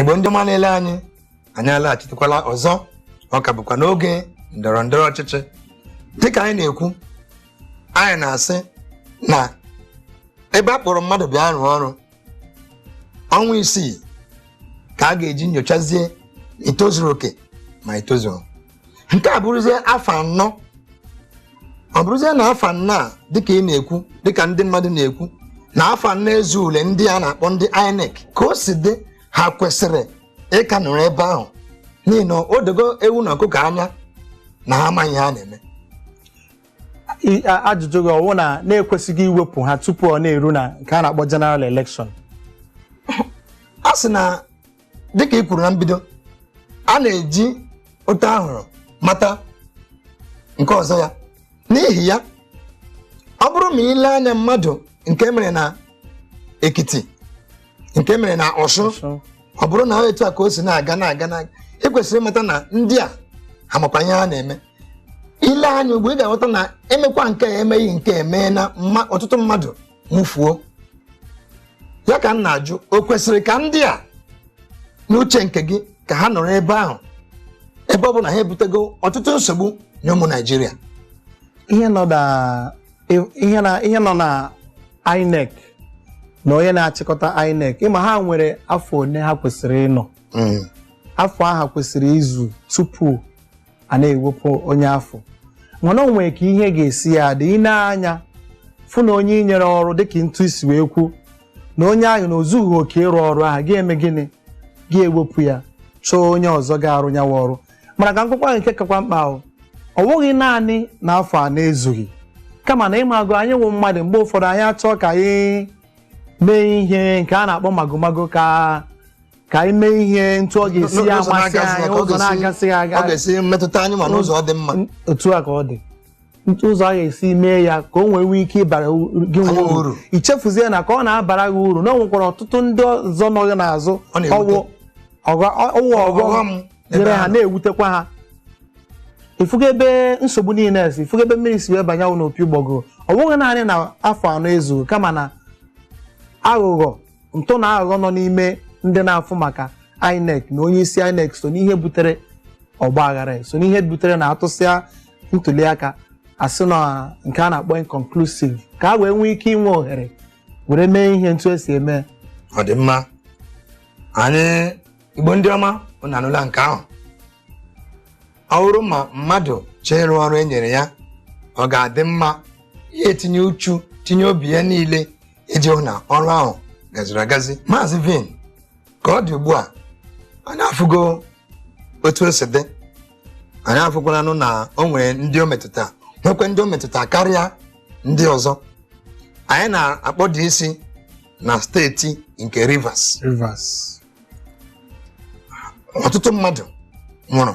Igbo ndị ọma na-ele anyị, anyị alaghachitekwala ọzọ. Ọ ka bụkwa n'oge ndọrọ ndọrọ ọchịchị. Dịka anyị na-ekwu, anyị na-asị na ebe a kpọrọ mmadụ bịa rụọ ọrụ ọnwa 6 ka a ga-eji nyochazie itozuru oke ma itozuo. Nke a bụrụzie afọ 4. Ọ bụrụzie na afọ 4 a, dịka ị na-ekwu, dịka ndị mmadụ na-ekwu, na afọ 4 ezu ule ndị a na-akpọ ndị INEC, ka o si dị, ha kwesịrị ịka nọrọ ebe ahụ, n'ihi na o dogo ewu na ọkụkọ anya na ha amaghị ihe ha na-eme. Ajụjụ gị ọwụ na na-ekwesịghị iwepụ ha tupu ọ na-eru na nke a na-akpọ general election? A sị na, dịka ị kwuru na mbido, a na-eji otu ahụrụ mata nke ọzọ ya. N'ihi ya, ọ bụrụ ma ile anya mmadụ nke mere na Ekiti, nke mere na Ọshụn, ọ bụrụ na etu a ka o si na-aga na-aga na-aga, ị kwesịrị ịmata na ndị a ha makwa ihe ha na-eme. Ile anya ugbu, ị ga-aghọta na emekwa nke a emeghị nke emee na ọtụtụ mmadụ nwụfuo. Ya ka m na-ajụ, o kwesịrị ka ndị a, n'uche nke gị, ka ha nọrọ ebe ahụ, ebe ọ bụ na ha ebutego ọtụtụ nsogbu nye ụmụ Naijiria? Ihe nọ na INEC na onye na-achịkọta INEC, ịma ha nwere afọ one ha kwesịrị ịnọ. Afọ ahụ kwesịrị izu tupu a na-ewepụ onye afọ, mana o nwere ka ihe ga-esi ya dị. Ị na-anya fụ na onye inyere ọrụ, dịka ntụ isi wee kwu, na onye ahụ na ozughị oke ịrụ ọrụ ahụ, ga-eme gịnị? Ga-ewepụ ya, chọọ onye ọzọ ga-arụ nyawa ọrụ. Mana ka nkwụkwa nke kakwa mkpa ahụ, ọ bụghị naanị na afọ a na-ezughị, kama na ịmagụ anyị wụ mmadụ, mgbe ụfọdụ anyị achọọ ka anyị mee ihe nke a na-akpọ magomago, ka anyị mee ihe ntụ ọ ga-esi ya N'ụzọ amasị na-agasị anyị, ka ọ ụzọ na-agasịghị aga. Ọ ga-esi mmetụta anyị ma n'ụzọ ọ dị mma. Otu a ka ọ dị, ụzọ a ga-esi mee ya ka o nwee nwee ike ịbara gị nwe anyị uru. uru. Ichefuzie na ka ọ na-abara gị uru, na o nwekwara ọtụtụ ndị ọzọ nọ gị n'azụ. Ọ na-ewute. Ọwụ ọghọm ọghọm nyere ha ebe ahụ. Na-ewutekwa ha. Ifugo ebe nsogbu niile si, ifugo ebe mmiri si wee banye n'opi ụgbọgụrụ. Ọ bụghị naanị na afọ 4 ezughị, kama na aghụghọ, ntụ na aghụghọ nọ n'ime ndị na-afụ maka INEC na onye isi INEC so n'ihe butere ọgba aghara, so n'ihe butere na atụsịa ntụliaka, asị na nke a na-akpọ inconclusive, ka a wee nwee ike inwe ohere were mee ihe ntu esi eme. Ọ dị mma. Anyị Igbo ndị ọma, unu anụla nke ahụ. Ọ bụrụ ma mmadụ chọọ ịrụ ọrụ e nyere ya, ọ ga-adị mma ya etinye uchu, tinye obi ya niile iji hụ na ọrụ ahụ gaziri agazi. Maazị Vin, ka ọ dị ugbu a, anyị afụgo otu o si dị. Anyị afụkwaranụ na o nwere ndị o metụta, nwekwe ndị o metụta karịa ndị ọzọ. Anyị na-akpọ dị isi na steeti nke Rivers. Rivers. Ọtụtụ mmadụ nwụrụ.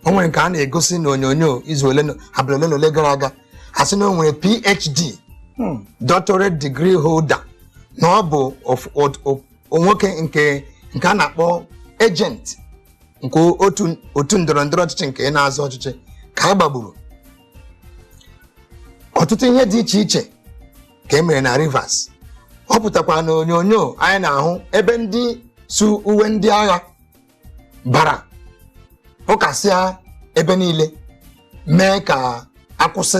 O nwere nke a na-egosi n'onyonyo izu ole abalị ole na ole gara aga, a sị na o nwere PhD, doctorate degree holder, na ọ bụ nwoke nke a na-akpọ agent nke otu otu ndọrọ ndọrọ ọchịchị nke na-azọ ọchịchị ka a gbagburu. Ọtụtụ ihe dị iche iche ka e mere na Rivers. Ọ pụtakwara na onyonyo anyị na-ahụ ebe ndị su uwe ndị agha bara ụkasịa ebe niile, mee ka akwụsị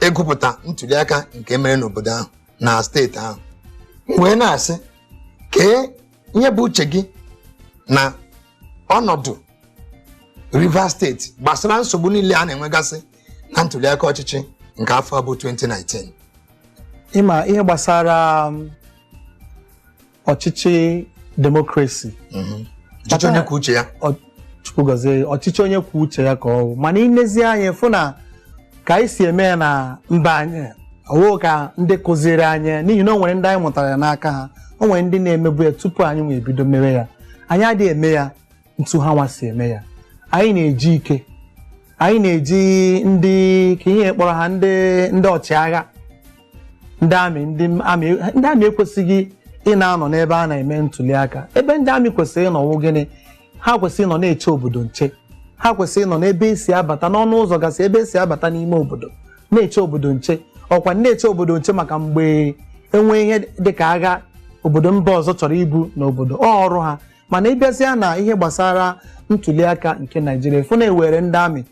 ịgụpụta ntuliaka nke mere n'obodo ahụ, na steeti ahụ. Wee na-asị, kee ihe bụ uche gị na ọnọdụ Rivers Steeti gbasara nsogbu niile a na-enwegasị na ntuliaka ọchịchị nke afọ bụ 2019? Ịma ihe gbasara ọchịchị democracy, ọchịchị onye kwuo uche ya. Chukwu gọzie, ọchịchị onye kwuo uche ya ka ọ bụ. Mana ilezi anya fụ na ka anyị si eme ya na mba anyị, ọwụ ka ndị kụziri anyị, n'ihi na o nwere ndị anyị mụtara ya n'aka ha, o nwere ndị na-emebu ya tupu anyị nwee bido mewe ya. Anyị adịghị eme ya ntu ha nwa si eme ya. Anyị na-eji ike, anyị na-eji ndị ka ihe kpọrọ ha, ndị ọchịagha, ndị amị. Ndị amị ekwesịghị ị na-anọ n'ebe a na-eme ntuli aka. Ebe ndị amị kwesịrị ịnọwụ gịnị? Ha kwesịrị ịnọ na-eche obodo nche. Ha kwesịrị ịnọ n'ebe esi abata, n'ọnụ ụzọ gasị ebe esi abata n'ime obodo, na-eche obodo nche. Ọkwa na-eche obodo nche maka mgbe enwe ihe dịka agha. Obodo mba ọzọ chọrọ ibu n'obodo ọ ọrụ ha. Mana ịbịazịa na ihe gbasara ntuliaka nke Naijiria, fụ na ewere ndị amị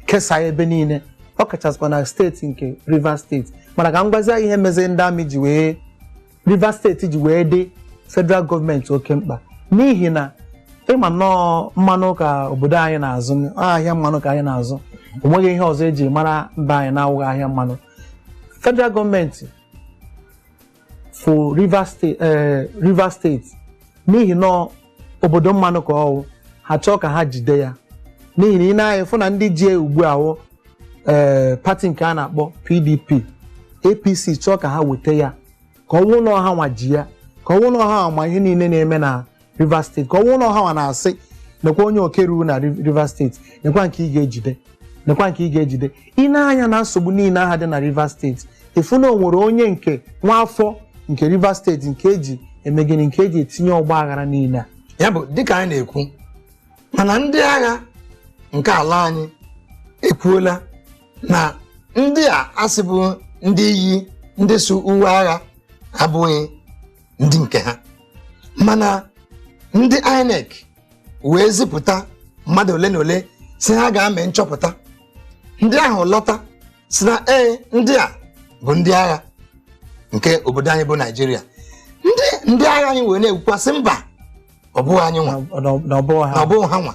kesaa ebe niile, ọ kachasịkwa na steeti nke Rivers Steeti. Mana ka m gwazie ihe mezi ndị amị ji wee Rivers Steeti ji wee dị federal gọọmenti oke mkpa, n'ihi na ịma nnọọ mmanụ ka obodo anyị na-azụ, ahịa mmanụ ka anyị na-azụ. O nweghị ihe ọzọ eji mara mba anyị na-awụghị ahịa mmanụ. Federal gọọmenti fụ Rivers Steeti, Rivers Steeti, n'ihi na obodo mmanụ ka ọwụ, ha chọọ ka ha jide ya, n'ihi na ị na-anya fụ na ndị ji ugbu a wụ pati nke a na-akpọ PDP. APC chọọ ka ha weta ya, ka ọ wụ na ọha nwa ji ya, ka ọ wụ na ọha ma ihe niile na-eme na Rivers Steeti, ka ọ wụ na ọha nwa na-asị nekwa onye oke ruru na Rivers Steeti, nekwa nke ị ga-ejide, nekwa nke ị ga-ejide. Ị na-anya na nsogbu niile aha dị na Rivers Steeti, ịfụ na o nwere onye nke nwaafọ nke Rivers Steeti nke eji eme gịnị, nke eji etinye ọgba aghara niile a. Ya bụ, dịka anyị na-ekwu, mana ndị agha nke ala anyị ekwuola na ndị a asị bụ ndị yi ndị so uwe agha abụghị ndị nke ha. Mana ndị INEC wee zipụta mmadụ ole na ole si ha ga-ame nchọpụta. Ndị ahụ lọta si na ee, ndị a bụ ndị agha nke obodo anyị bụ Naijiria. Ndị agha anyị wee na-ekwukwasị mba, ọ bụghị anyị nwa. Na ọ bụghị na ha. Ọ bụghị ha nwa.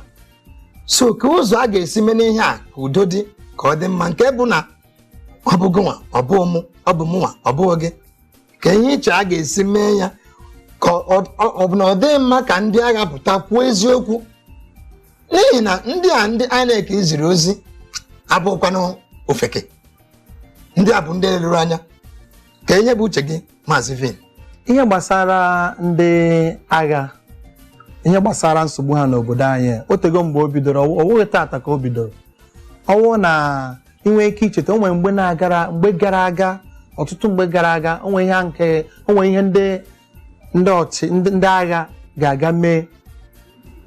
So ka ụzọ a ga-esi mee n'ihe a ka udo dị, ka ọ dị mma, nke bụ na ọ bụ gị nwa, ọ bụ mụ, ọ bụ mụnwa, ọ bụghị gị, ka ihe iche a ga-esi mee ya ka ọ bụ na ọ dịghị mma ka ndị agha pụta kwuo eziokwu, n'ihi na ndị a ndị INEC ziri ozi abụghịkwanụ ofeke. Ndị a bụ ndị lere anya. Ka ihe bụ uche gị, Maazị Vin? Ihe gbasara ndị agha, ihe gbasara nsogbu ha n'obodo anyị, o tego mgbe o bidoro. Ọ bụghị tata ka o bidoro. Ọwụ na inwe ike icheta, o nwere mgbe na-agara, mgbe gara aga, ọtụtụ mgbe gara aga, o nwere ihe nke o nwere ihe ndị ọchị ndị agha ga-aga mee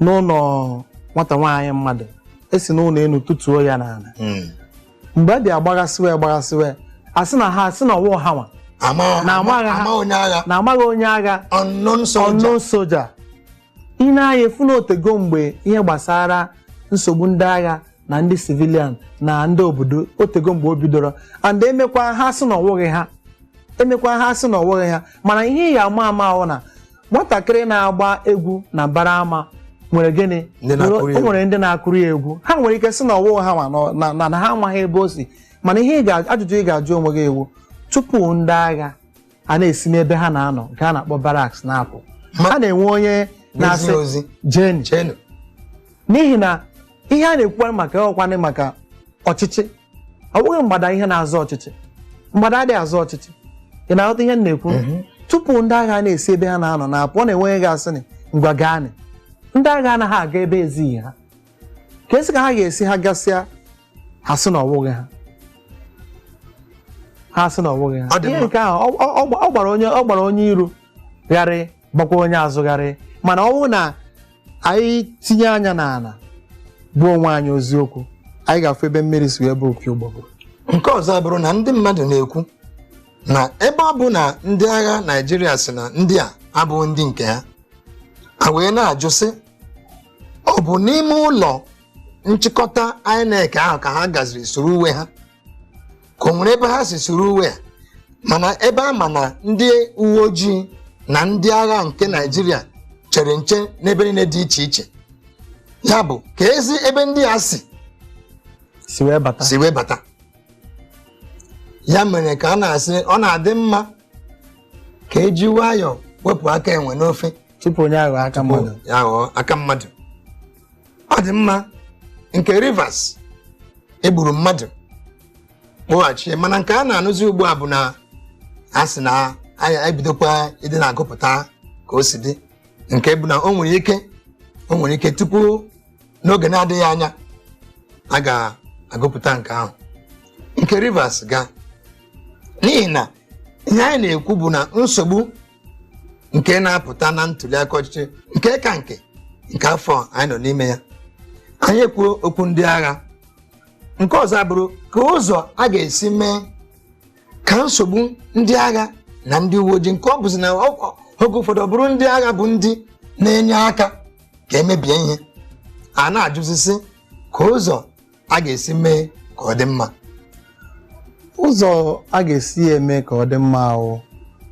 n'ụlọ nwata nwaanyị mmadụ, esi n'ụlọ elu tụtuo ya n'ala. Mgbe a bịa gbaghasịwe gbaghasịwe, asị na ha asị na ọwụ ha nwa. Ama Na amaghị ha. Ama onye agha. Na amaghị onye agha. Unknown soldier. Unknown soldier. Ị na-anya efu na otego mgbe ihe gbasara nsogbu ndị agha na ndị civilian na ndị obodo, otego mgbe o bidoro. And emekwa ha sị na ọwụghị ha, emekwa ha sị na ọwụghị ha. Mana ihe ị ga-ama ama ahụ na nwatakịrị na-agba egwu na mbara ama nwere gịnị? Ndị na-akụrụ O nwere ndị na-akụrụ ya egwu. Ha nwere ike sị na ọwụghị ha nwa, na ha amaghị ebe o si. Mana ihe ị ga ajụjụ ị ga-ajụ onwe gị ewu, tupu ndị agha a na-esi n'ebe ha na-anọ nke a na-akpọ barracks na-apụ, a na-enwe onye na-ezi na-asị ozi jeni. Chenu. N'ihi na ihe a na-ekwukwa maka ọkwanị maka ọchịchị, ọ bụghị mgbada ihe na-azọ ọchịchị. Mgbada adịghị azọ ọchịchị. Ị na-aghọta ihe m na-ekwu? Tupu ndị agha na-esi ebe ha na-anọ na-apụ, ọ na-enwe onye ga-asị ni ngwa gaanị. Ndị agha anaghị aga ebe ezighị ha. Ka esi ka ha ga-esi ha gasịa, ha sị na ọ bụghị ha, ha sị na ọ bụghị ha. Ọ dị Ihe mma. nke ahụ ọ gbara onye iru gharị, gbakwa onye azụ gharị. Mana ọ bụrụ na anyị tinye anya n'ala bụ onwe anyị oziokwu, anyị ga-afụ ebe mmiri si wee bụ opi ụgbọgụrụ. Nke ọzọ abụrụ na ndị mmadụ na-ekwu na ebe ọ bụ na ndị agha Naijiria si na ndị a abụghị ndị nke ha, a wee na-ajụ sị, ọ bụ n'ime ụlọ nchịkọta INEC ahụ ka ha gaziri soro uwe ha, ka o nwere ebe ha si soro uwe a? Mana ebe a ma na ndị uwe ojii na ndị agha nke Naijiria chere nche n'ebe niile dị iche iche, ya bụ ka ezi ebe ndị a si si wee bata. Si wee bata. Ya mere ka a na-asị ọ na-adị mma ka eji nwayọọ wepụ aka enwe n'ofe tupu onye aghọ aka mmadụ. Ya ghọọ aka mmadụ. Ọ dị mma, nke Rivers egburu mmadụ kpụghachie, mana nke a na-anụzi ugbu a bụ na a sị na anyị ebidokwa ịdị na-agụpụta ka o si dị, nke bụ na o nwere ike tupu n'oge na-adịghị anya a ga-agụpụta nke ahụ nke Rivers ga, n'ihi na ihe anyị na-ekwu bụ na nsogbu nke na-apụta na ntuli aka ọchịchị nke ka nke afọ anyị nọ n'ime ya. Anyị ekwuo okwu ndị agha. Nke ọzọ abụrụ ka ụzọ a ga-esi mee ka nsogbu ndị agha na ndị uwe ojii nke ọ bụzi na ọ Oge ụfọdụ ọ bụrụ ndị agha bụ ndị na-enye aka ka emebie ihe. A na-ajụzisi ka ụzọ a ga-esi mee ka ọ dị mma. Ụzọ a ga-esi eme ka ọ dị mma ahụ,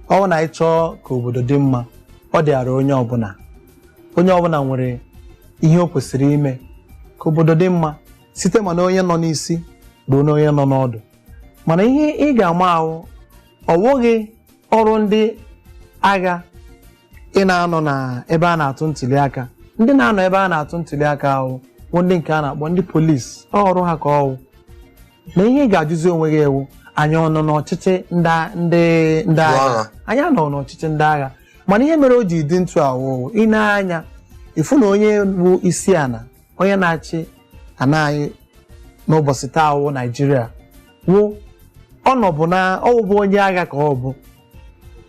ọ bụ na anyị chọọ ka obodo dị mma, ọ dịara onye ọbụla. Onye ọbụla nwere ihe o kwesịrị ime ka obodo dị mma, site mana onye nọ n'isi ruo na onye nọ n'ọdụ. Mana ihe ị ga-ama ahụ, ọ wụghị ọrụ ndị agha ị na-anọ na ebe a na-atụ ntuli aka. Ndị na-anọ ebe a na-atụ ntuli aka ahụ bụ ndị nke a na-akpọ ndị polisi, ọrụ ha ka ọwụ. Na ihe ị ga-ajụzi onwe gị ewu, anyị ọ nọ n'ọchịchị ndị ndị agha? Anyị anọ n'ọchịchị ndị agha. Mana ihe mere o ji dị ntụ awụ, ị na-anya ịfụ na onye bụ isi ala, onye na-achị ana anyị n'ụbọchị taa wụ Naijiria, wụ ọ nọbụ na ọ bụ onye agha ka ọ bụ,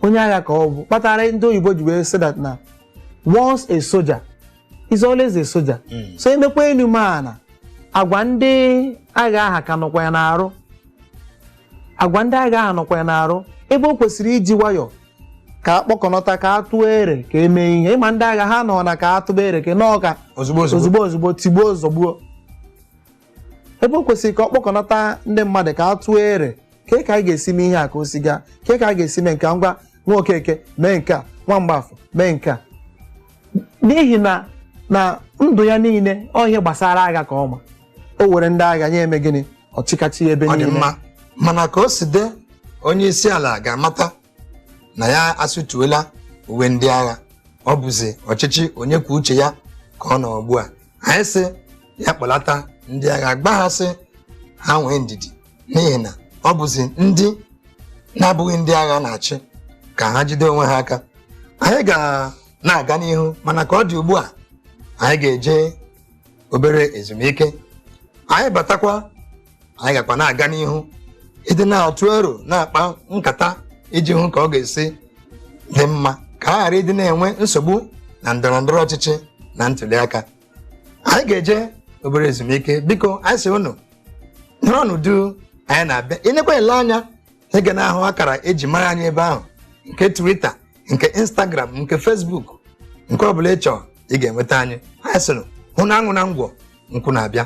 onye agha ka ọ bụ, kpatara ndị oyibo ji wee sị that na once a soldier is always a soldier. So emekwa enu maana agwa ndị agha aha ka nọkwa ya n'arụ, agwa ndị agha aha nọkwa ya n'arụ, ebe o kwesịrị iji nwayọ ka akpọkọnọta, ka a tụọ ere, ka emee ihe. Ịma ndị agha ha nọ na ka a tụba ere ka nọọ ka ozugbo ozugbo, ozugbo ozugbo, tigbuo zọgbuo, ebe o kwesịrị ka ọ kpọkọnọta ndị mmadụ ka a tụọ ere ka anyị ga-esi mee ihe a ka o si gaa, ka a ga-esi mee nke a, ngwa, nwa Okeke mee nke a, nwa Mgbafọ mee nke a. N'ihi na ndụ ya niile ọ ihe gbasara agha ka ọ ma, o were ndị agha nye eme gịnị, ọchịkachi ebe Ọ dị niile. mma, mana ka o si dị, onye isi ala ga-amata na ya asụtuola uwe ndị agha. Ọ bụzi ọchịchị onye kwuo uche ya ka ọ nọ ugbu a. Anyị sị ya kpọlata ndị agha, gba ha sị ha nwee ndidi, n'ihi na ọ bụzi ndị na-abụghị ndị agha na-achị, ka ha jide onwe ha aka. Anyị ga na-aga n'ihu, mana ka ọ dị ugbu a, anyị ga-eje obere ezumike. Anyị batakwa, anyị gakwa na-aga n'ihu ịdị na-atụ ero, na-akpa nkata iji hụ ka ọ ga-esi dị mma, ka a ghara ịdị na-enwe nsogbu na ndọrọ ndọrọ ọchịchị na ntuli aka. Anyị ga-eje obere ezumike. Biko, anyị sị unu nọrọ n'udu, anyị na-abịa. Ịnekwa ele anya, ị ga na-ahụ akara eji mara anyị ebe ahụ, nke Twitter, nke Instagram, nke Facebook, nke ọbụla ị chọrọ, ị ga-enweta anyị. Anyị sịrị hụ na anwụ na ngwọ nkwụ na-abịa.